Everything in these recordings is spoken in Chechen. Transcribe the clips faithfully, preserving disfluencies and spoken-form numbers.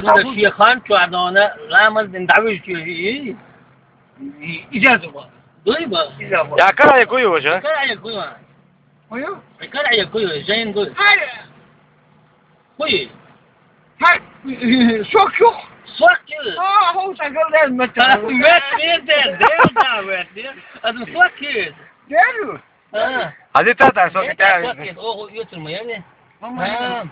Шехан чуьдона ламаз дин давижки. Иза зуба. Дуй ба? Иза ба. Я кара я куй уже? Кара я куй. Куй? Кара я куй, жен дуй. Ай. Куй. Ай. Сок, сок. Сок кил. А, хо сагал ден мет. Мет, мет, ден, ден, да, мет, ден. А ты сок кил. Ден. А. А ты та, та, сок кил. Сок кил. О, о, ютур мы, я не. Мама. А.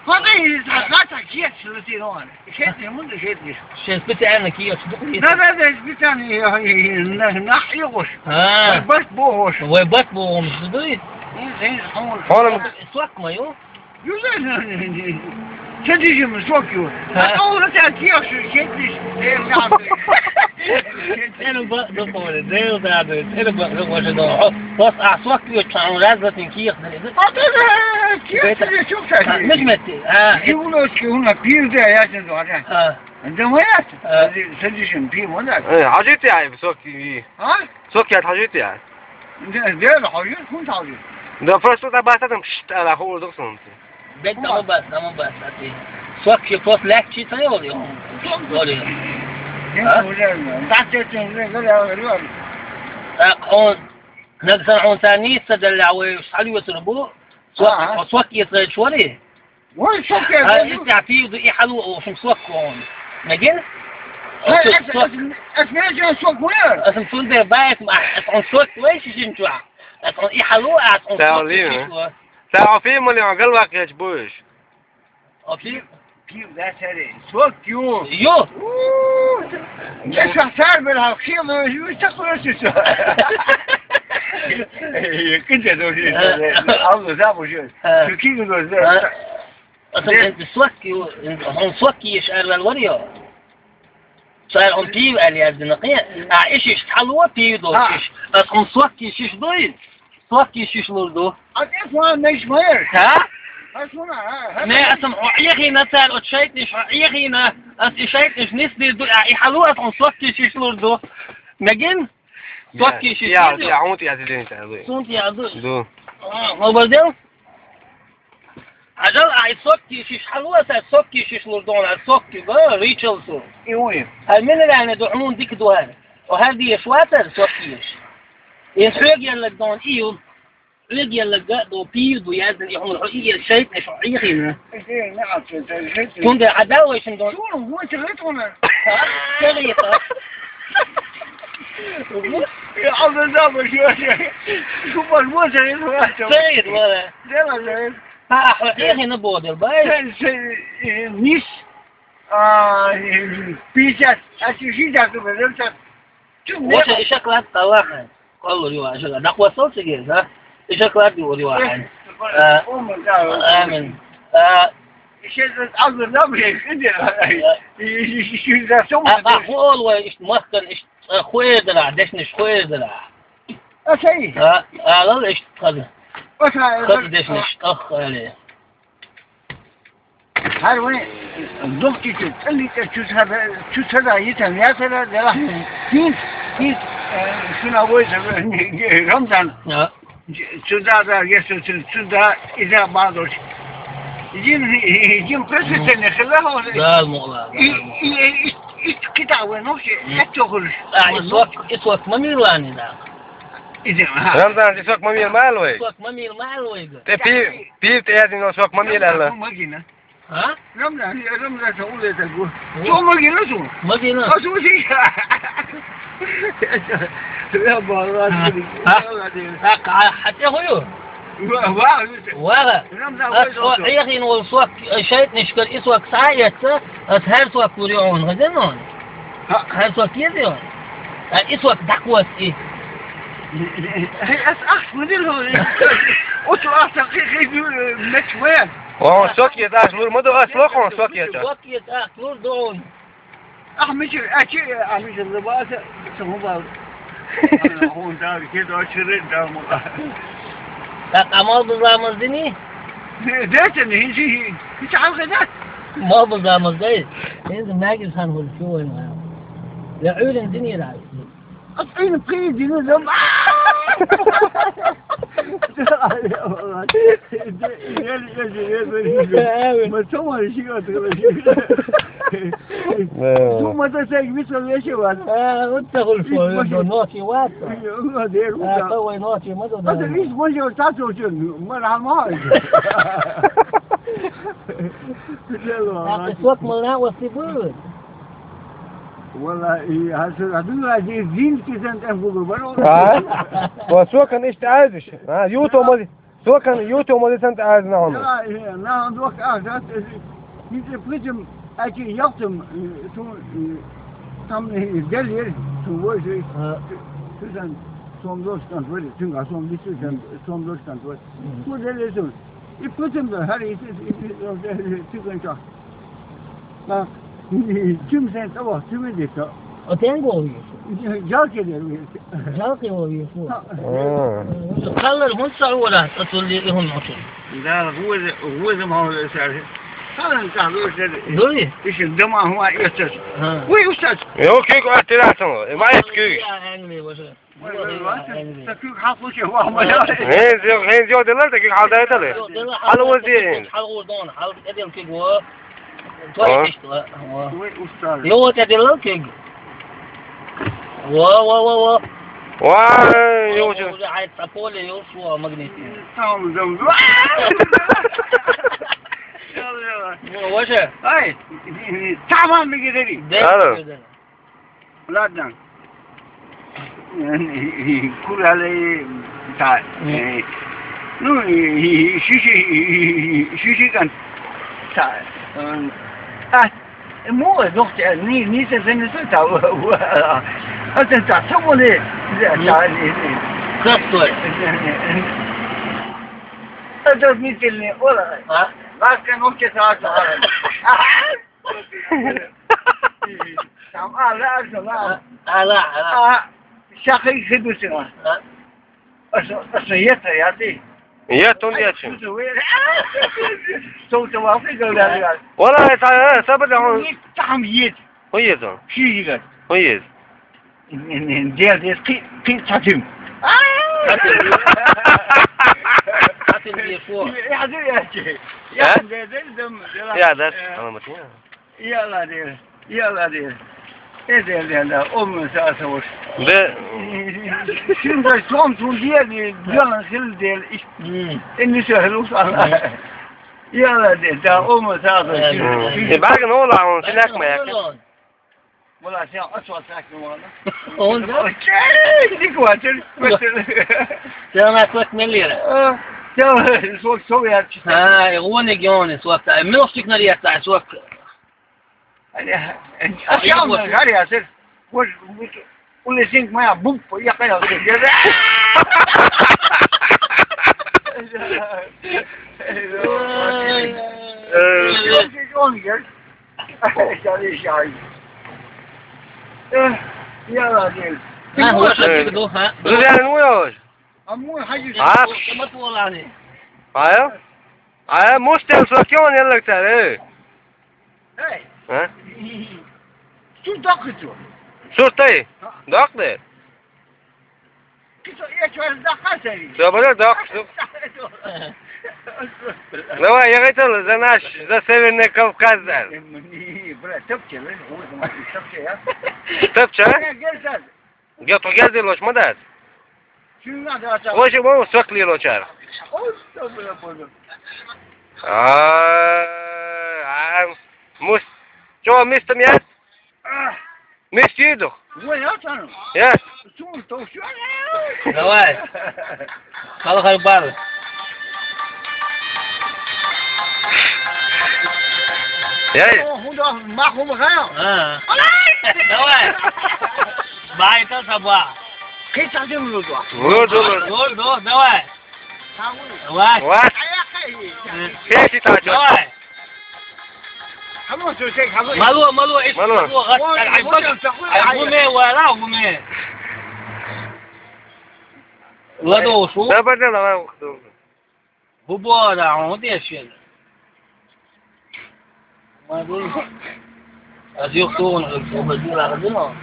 Ходи, за, за, за, киет, силы сирон. Шет не, мунда шет не. Шет, бит ана киет, шет не. Да, да, да, бит ана, я, я, я, на, на, я гош. А. Вай бат богош. Вай бат богош, дуй? Не, не, он. Хонам. Сок мою. Юза, не, не, не. Садижим, сок ю. А. А то уже так киет, шет не. Э, да. Сен ба, ба, ба, дел да, да, сен ба, ба, ба, да. Пос, а сок ю, чан, раз, ба, тин киет, не. А то, да, киет, не, чук, так. Мет, мет, а. Юнос, ки, уна, пир, да, я, сен, да, да. А. Да, моя. А. Садижим, пир, вот так. Э, хажит я, сок ю. А? Сок ю, хажит я. Да, да, хажит, хун хажит. Да, просто так, баста, там, шт, ала, хо, да, сон. Бек, тамам бас, тамам бас, ати. Сок ю, пос, легче, та, ё, ё. Ё, ё. А? Да, да, да, да, да, да. Так, он, нагсан, он, сани, садалла, вай, шалю, турбу. Сок, ага. Сок ю, сок ю, швари. Вай, сок ю, а, сок ю. Итя пив ду, и халу, о, шум сок он. Нагин? Ай, сок, эс, сок. Эс, эс, эс, сок, вай. Эс, эс, сунде, бай, эс, ма, эс, он сок, вай, шишин, чуа. Эс, он, и халу, эс, он сок, шишин, чуа. Та офи мали агал вакъ яч буш. Офи? Пив да сари. Сок ю. Ю. У, я шахтар бер хал хил ю, так просто. Кынча да уже. Алло, за уже. Кыки ду. Асан энди сок ю, он сок ю иш арвал вар ё. Сар он пив али аз динакъи. А иш иш халу пив ду иш. Асан сок ю шиш дуй. Сок ю шиш лур ду. А ты фуан меш мэр? Ха? А суна, ха, ха. Не, асан о ихина цар, о шайтниш, о ихина. Ас и шайтниш нис дир ду, а и халу ас он сок ю шиш лур ду. Мегин? Сок ю шиш лур ду. Я, я, он ти я дин цар ду. Сунт я ду. Ду. А, мобадел? Ажал, а и сок ю шиш халу ас, а сок ю шиш лур ду, а сок ю, ба, ричал су. И уй. Хай минеральный ду, он дик ду хай. О хар ди шватер, сок ю шиш. Ин хёг яллаг дон июл. Хёг яллаг до пив ду яздин и хумр хо иел шайтниш о ихина. Кунда адал вайшин дон. Шуну, вот это она. Ха? Шагита. Я алда да башуа. Шубар вот это она. Шагит, вала. Дела, да. Ха, хо ихина бодел, бай. Сен, сен, э, нис, а, э, пятьдесят, а, шестьдесят, Чу, вот мега. Ишаклад талахан. Колу рио, ишаклад. Дакъ васал сиге, да? Ишаклад рио, рио хан. Э, о, ма, да, амин. Э, ишез азыр да бе, сиде. Э, ишез да сом. А, а, хол ва, иш махкан, иш, э, хуэдра, дешниш хуэдра. А, сай. А, а, лал, иш, хад. А, сай. Хад дешниш, ах, али. Гьар вай духтичи, цӀаличи чусара, чусара йитан ясара дела. Гьинц, гьинц, э, шуна вай, э, Рамзан. А. Чуда да, если чу-, чуда, иза бадош. Йин, йин пресетене хила хо. Дал мула. И, и, и, и, кита вай нохши, хатто хулш. А, исвак, исвак мамилани да. Иза, ага. Рамзан, исвак мамил мал вай. Исвак мамил мал вай. Те пи Пив тӀаядин сок ма миъла. Магина. А? Рамзан, Рамзан са уле та гу. О. Со магина су. Магина. А су си. Я бала. А? А? А, ка-, хатя хую? Ва, ва. Ва. Рамзан, а, ва, со, со. Ихин ол сок, э, шайтнишкар, и сок саятса, а, хар сок курион, газенон. Ха. Хар сок езион. А, и сок даквас и. Хей, ас ах, мудил хо. О, то ах, хей, хей, меч вен. О, сок ет аш лур, мадо ас лохон сок ет. Сок ет ах лур дон. Ах, мичи, ачи, ах, мичи, лабаса, саму бал. Хун да, ке да, чире да, му. Так, амал бузамыз дини? Дете не, хинчи, хинчи алгы да. Мал бузамыз дей. Энди магис хан хул чуй ма. Я уьлен дини ра. Ат уьлен кыйы дини да. Ма, ма, ма, ма. Ма, ма, ма, ма. Э. Думаю, это всё, весь вещи вот. А, вот так вот, что, ночи вот. Ну, да, А, вот. Кого ночи, мы туда. Это весь мой же так вот, мы нормально. Дело, А, а. Ты сок молока вот ты был? Валла, и, а, а, а, а, и винт кисен тем гугу, баро. А? Вот сокан ишта айзиш. А, юту мози. Сокан юту мози сан айз на он. Я, я, на, док, а, да, э, не, не, причём, а, ки, я там, э, ту, э, там, э, дели, ту, вот, э, А. Ту сан, сом дошкан, вот, ту, а, сом дишкан, сом дошкан, вот. Мгм. Ту дели, ту. И потом да, хари, и, и, и, и, и, цыганча. А, и, и, тюм сен того, тюм иди то. А тенго вис? Жалко да вис. Жалко его вис. А. А. Каллар хун саура, татулли хун отул. Да, гуз, гуз ма сар. Каллар каллар сар. Дуй? Ишин дама хуа йосас. А. Уй, устаз. Э, окей, квартира там. Э, ма эт кюк. Я, я, я, я, я. Ой, ой, ой, так как хапу че ва ма я. Э, зё, э, зё, делал, так как халда это ле. Хал вот здесь. Хал вот дон, хал эдем кюк ва. А? Твой ишта, ва. Ой, устаз. Йо, вот это делал кюк. Ва, ва, ва, ва. Ва, э, йо, Ва, чё. Уже ай тополе, йо, шо, магнит. Там, там. Ва, ва. Ва, ва, ва. Ай, тамам мы говорим. Да, Алло. Да, да. Ладно. Курале та. Мгм. Э, ну, и, и, и, шиши, и, и, и, шиши кан. Та. Э, а, мо, док, э, ни, ни се, се, ни се, та, а, а, а, та, та, та, мо, не, та, ни, ни. Как то? Это не сильно, ола. А? Ласка, ну, че, та, та. Там, а, ла, а, ла. А, ла, а, ла. А, ща хай хыдусина. А? А что, а что, это я ты? Я тон я чем? Что у тебя, ты говоришь? Вала, это, э, это, потому Не там есть. Хуйезо. Шига. Хуйез. Не, не, не, здесь ты, ты сатым. Сатым, сатым, не фу. Я, я, я, я, А? я, я, я, Я, да, э, она матня. Яла дер, яла дер. Эдер дер да, омун саса уж. Да. Şimdi son tur diye bir yalan sil der. Мм. Endi söyle ulan. Мм. Яла дер да, омун саса Э, уж. Мм. Э, бага, ну ладно, он синяк моя. Вала, sen aç olsak ne var lan? Onda? Okey, dik var, sen. Sen aç bak ne lira. Aa, ya, sok, sok ya. Ha, e, o ne gönü sok. E, milostik ne lira sok. Hani, aşağı mı? Var ya, sen. Bu, bu, bu ne zing maya, bu, bu, ya, ya, ya. Ee, Yok, yok, yok. Eh, ya, ya. Eh, ya, ya. Ha, hoş Ee, geldin, ha. Güzel, ne oluyor? Ama hacı, Ha? Ama tuğlanı. Aya? Aya, mustel, sokyon, yalak, eh. Hey. Ha? Şu dakika. Surtay. Ha. Dakika. Kito, ya, şu dakika seni. Ya, bana dak, dak. Давай, я хотел за наш, за Северный Кавказ, да. Бля, топче, бля, вот, смотри, топче, я. Топче, а? Gel, gel sen. Gel, to gel, loç, mı da? Şimdi ne yapacağım? Loç, bu sökli loçar. Olsun, böyle, böyle. Aa, aa, mus-, çoğu mistim ya? Ah. Мисти идох. Ой, я там. Я. Чур, то всё. Давай. Халахар бар. Я. О, худа, махум хая. А. Давай. Байта саба. Кыт один лудва. Луд, луд. Луд, луд, давай. Давай. Давай. Сети тача. Давай. Мало, мало, ис-, Мало. Мало, ай, ай, ай, гуме, вара, гуме. Ладо, шу? Да, бада, давай, ух, да. Бубо, да, он дешевле. Мало. А зюх то он, он, он, он, он.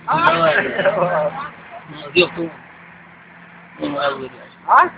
Давай. Зюх то. Он, он, он. А?